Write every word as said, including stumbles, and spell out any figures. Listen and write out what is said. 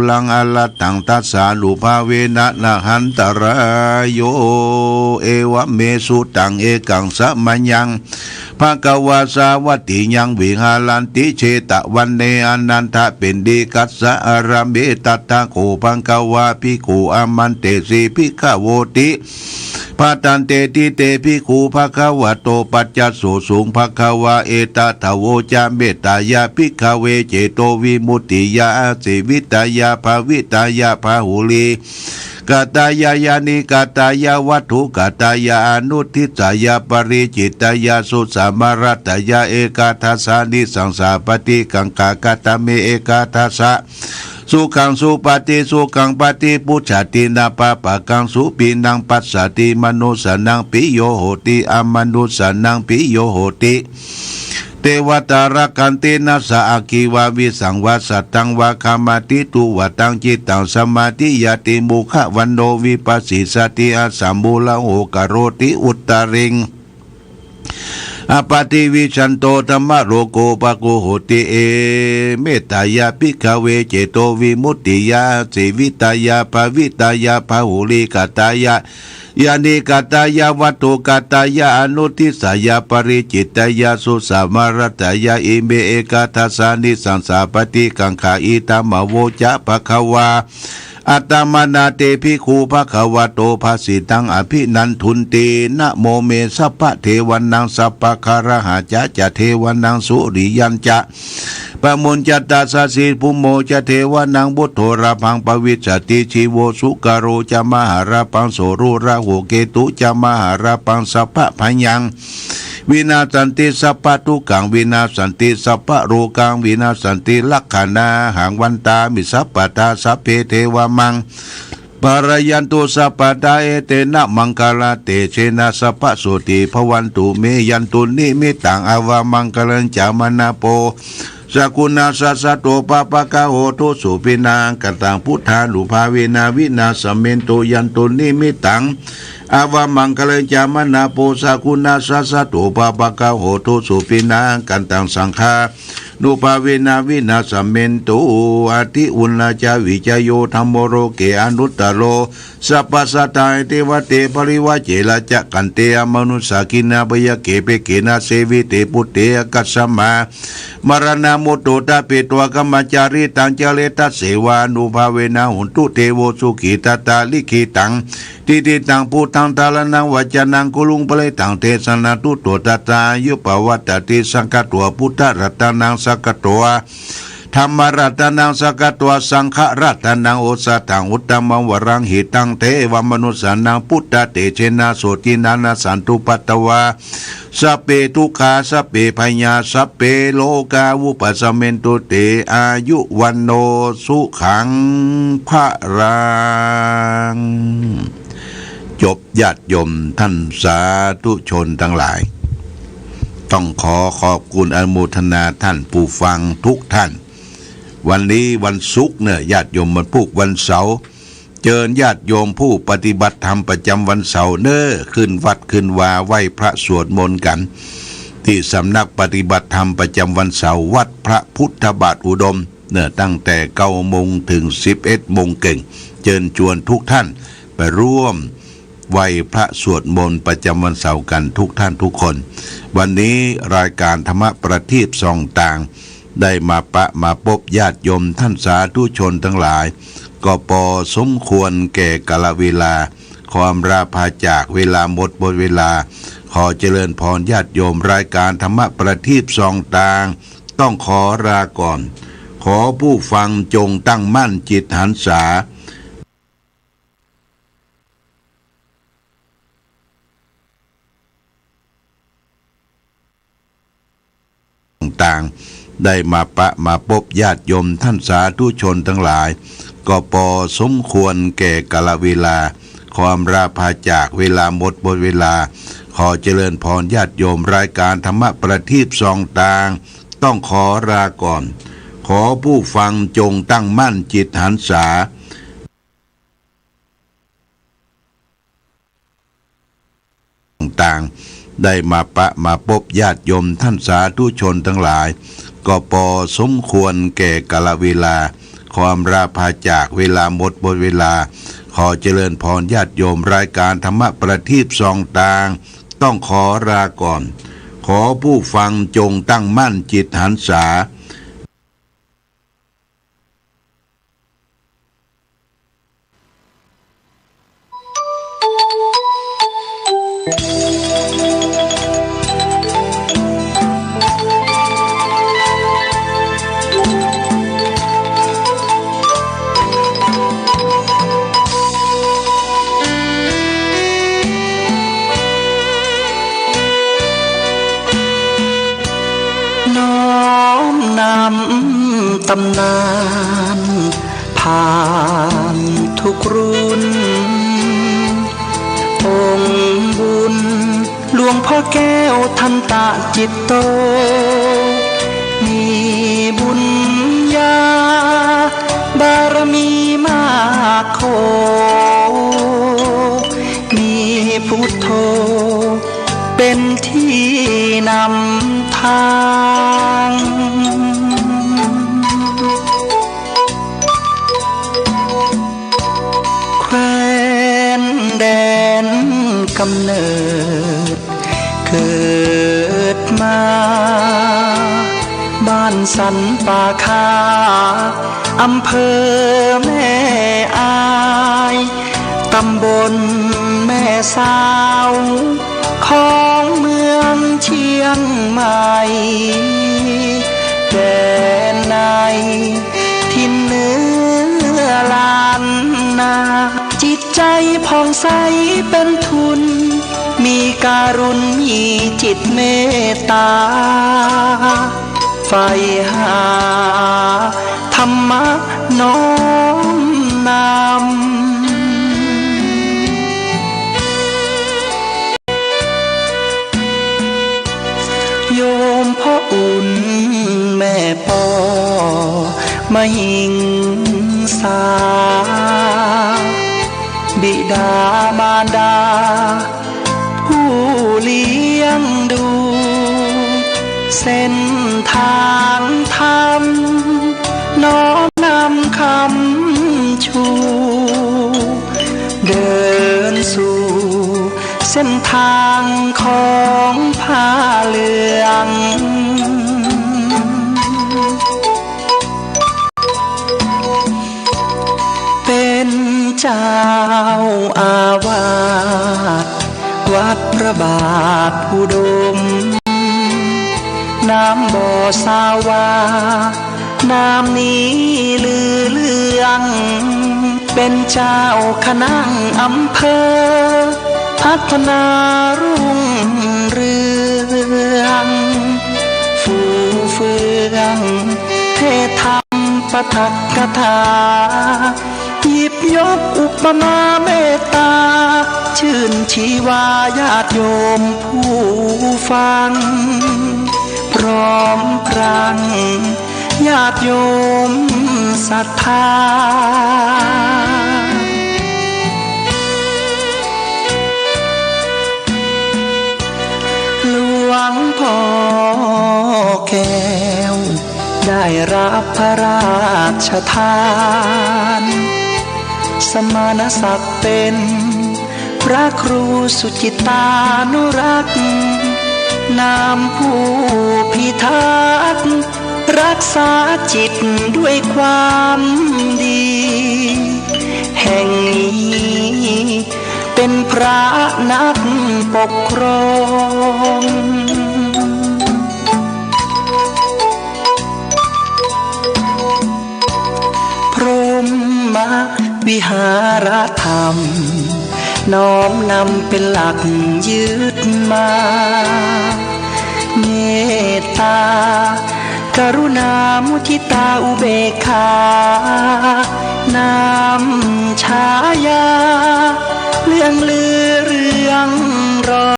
ลังอรัตถัง ทัสสานุภาเวนะ นะหันตะราโย เอวะเม สุตัง เอกัง สะมะยัง ภะคะวา สาวัตถิยัง วิหารันติ เชตะวันเณ อานันทะปิณฑิกัสสะอารามเณ ตัตถะโข ภะคะวา ภิกขุ อามันเตสิ ภิกขะโวติ ภัตตันเต ทิ เต ภิกขุ ภะคะวะโต ปัจจสสุง ภะคะวา เอตะถะโวจะ เมตตายะ ภิกขะเว เจโตวิมุตติยา อาสีวิตายา ภาวิตายา พาหุลี กัตตายา ยานิกัตตายา วัตถุกัตตายา อนุทิสสายา ปะริจิตตายา สุสามะรัตตายา เอกาทัสสานิ สังสาปะติกังขา กัตถะเม เอกาทัสสะ สุขัง สุปะติสุขัง ปะติปุจฉาติ นะปะปะกัง สุปิณณัง ปัสสาติ มะนุสสานัง ปิโย โหติ อมะนุสสานัง ปิโย โหติ เตวะตา รักขันติ นะสสะ อัคคีวา วิสังวา สัตถังวา ขมาติ ตุวะตัง จิตตัง สมาธิยาติ มุขะวันโณ วิปัสสิสสาติ อะสสะ มูละโห กะโรติ อุตตะริง อะปะติวิชชันโต ธัมมะโลโก ปะโก โหติ เอ เมตตายา ภิกขะเว เจโตวิมุตติยา อาสีวิตายา ภาวิตายา พาหุลี กัตตายา ยานิกัตตายา วัตถุกัตตายา อนุทิสสายา ปะริจิตตายา สุสามะรัตตายา อิเม เอกาทัสสานิ สังสาปะติกังขา อิทัมมะโวจะ ภะคะวา อัตตะมะนะ เต ภิกขุ ภะคะวะโต ภะสิตัง อะภินันทุนติ นะโมเม สัพพะเทวานัง สัพพะคาระหะจะ จะเทวานัง สุริยันจะ ปะมุญจะ ตัสสะ สีภุมโมจะ เทวานัง บุตโธ ราภัง ปะวิชชาติ ชีโว สุกะโรจะ มหาราภัง โส รุราหู เกตุจะ มหาราภัง สัพพะพยัง วินาสสันติ สัพพะทุกขัง วินาสสันติ สัพพะโรกัง วินาสสันติ ลักขณาหัง วันตามิ สัพพะทา สัพเพ เทวา มัง ปะระยันตุ สัพพะทา เอเตนะ มังคะละเตจะนะ สัพพะโสติ ภะวันตุ เม ยันตุ นิมิตตัง อาวามังคะลัญจะ มะนะโพ สะกุณาสสะโต ปะปะกะโห ทุ สุปิณณัง กันตัง พุทธานุภาเวนะ วินาสสะเมนตุ ยันตุ นิมิตตัง อาวามังคะลัญจะ มะนะโพ สะกุณาสสะโต ปะปะกะโห ทุ สุปิณณัง กันตัง สังฆานุภาเวนะ วินาสสะเมนตุ อะทิอุณณาจะ วิจโย ธัมโม โลเก อนุตตะโร สัพพะสัตถา เอเตวะ เต ปะริวาเจนะ จะขันเต อะมานุสสา ขิณณาบายาเก เปเกนะ เสวิเต ปุตเต อะคัสสะมา มะระณะมุตโต ตะเปโต อะคัมมะจาริตัง จะเรตัสเสวานุภาเวนะ โหนตุ เตโว สุขี ทัตตา ลิขิตัง ทิฏฐิตัง พุทธัง สะระณัง วัจจะนัง กุรุง ปะริตถัง เตสะนะ ตุตโต ทัตตา อายุ ปะวัตตะติ สักขะโต พุทธะรัตตะนัง สักขะโต ธัมมะรัตตะนัง สักขะโต สังฆะรัตตะนัง โอสะถัง อุตตะมัง วะรัง หิตัง เทวะมะนุสสานัง พุทธะเตจะนะ โสตินะ นะสสันตุ ปัตตะวา สัพเพ ทุกขา สัพเพ พยา สัพเพ โรกา วุปัสสะเมนตุ เต อายุ วัณโณ สุขัง พะลัง จบ ญาติโยมท่านสาธุชนตังหลาย ต้องขอขอบคุณอนุโมทนาท่านผู้ฟังทุกท่าน วันนี้วันศุกร์เน่อ ญาติโยมมาพูกวันเสาร์ เจิญญาติโยมผู้ปฏิบัติธรรมประจำวันเสาร์เน่อ ขึ้นวัดขึ้นวาไหว้พระสวดมนต์กั๋น ตี้สำนักปฏิบัติธรรมประจำวันเสาร์ วัดพระพุทธบาทอุดมเน่อ ตั้งแต่เก้าโมงเถิงสิบเอ็ดโมงเกิ่ง เจิญจวนทุกท่านไปร่วมไหว้พระสวดมนต์ประจำวันเสาร์กั๋นทุกท่านทุกคน วันนี้รายการธรรมะประทีปส่องตาง ได้มาปะมาปบญาติโยมท่านสาธุชนตังหลาย ก็ปอสมควรแก่กาลเวลา ขออำลาพาจาก เวลาหมด หมดเวลา ขอเจริญพรญาติโยม รายการธรรมะประทีปส่องตาง ต้องขอลาก่อน ขอผู้ฟังจงตั้งมั่นจิตหันษา ต่างๆ ได้มาปะมาปบญาติโยมท่านสาธุชนตังหลาย ก็ปอสมควรแก่กาลเวลา ขออำลาพาจาก เวลาหมด หมดเวลา ขอเจริญพรญาติโยม รายการธรรมะประทีปส่องตาง ต้องขอลาก่อน ขอผู้ฟังจงตั้งมั่นจิตหันษา ต่างๆ ได้มาปะมาปบญาติโยมท่านสาธุชนตังหลาย ก็ปอสมควรแก่กาลเวลา ข ขออำลาพาจาก เวลาหมด หมดเวลา ขอเจริญพรญาติโยม รายการธรรมะประทีปส่องตาง ต้องขอลาก่อน ขอผู้ฟังจงตั้งมั่นจิตหันษา น้อมนำตำนาน ผ่านทุกรุ่น องค์บุญหลวงพ่อแก้วทันตะจิตโต มีบุญญาบารมีมากโข มีพุทโธ เป็นที่นำทาง แคว้นแดนกำเนิดเกิดมา บ้านสันป่าคา อำเภอแม่อาย ตำบลแม่สาว ของเมืองเชียงใหม่ แดนในถิ่นเหนือล้านนา จิตใจผ่องใสเป็นทุน มีการุณ มีจิตเมตตา ใฝ่หาธรรมะน้อมนำ โยมพ่ออุ่นแม่ปอมหิงสา บิดามารดา ผู้เลี้ยงดู เส้นทางธรรม น้อมนำคำชู เดินสู่เส้นทางของผ้าเหลือง เป็นเจ้าอาวาสวัดพระบาทอุดม นามบ่สาวา นามนี้ลือเลือง เป็นเจ้าคณะอำเภอ พัฒนารุ่งเรือง ฟูเฟือง เทศน์ธรรมปาฐกถา หยิบยกอุปมาเมตตา ชื่นชีวาญาติโยมผู้ฟัง พร้อมพรังญาติโยมศรัทธา หลวงพ่อแก้ว ได้รับพระราชทาน สมณศักดิ์เป็นพระครูสุจิตตานุรักษ์ นามผู้พิทักษ์รักษาจิตด้วยความดี แห่งนี้ เป็นพระนักปกครอง พรหมวิหารธรรม น้อมนำเป็นหลักยึดมา เมตตา กรุณามุทิตาอุเบกขา นามฉายา เรื่องลือเรื่องรอ